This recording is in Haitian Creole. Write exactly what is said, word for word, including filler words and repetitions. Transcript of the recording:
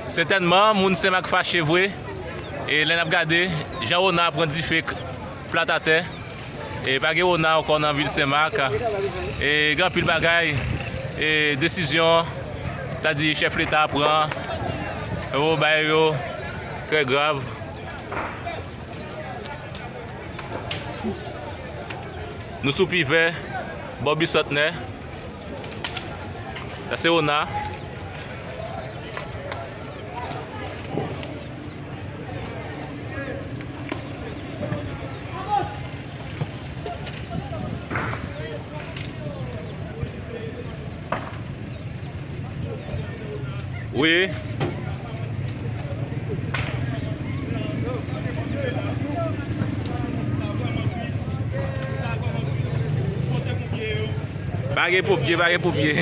Sètènman, moun Senmak fache vre. E lè n ap gade, jan Wona pran dife k-, plat atè. E pa gen Wona ankò nan vil Senmak. E gen anpil bagay, e desizyon, ta di chèf Leta pran. Yo, bagay yo trè grav. Nou sou Pivè, bò Bisantnè. Sa se Wona. Wi. Pa gen ponpye, pa gen ponpye.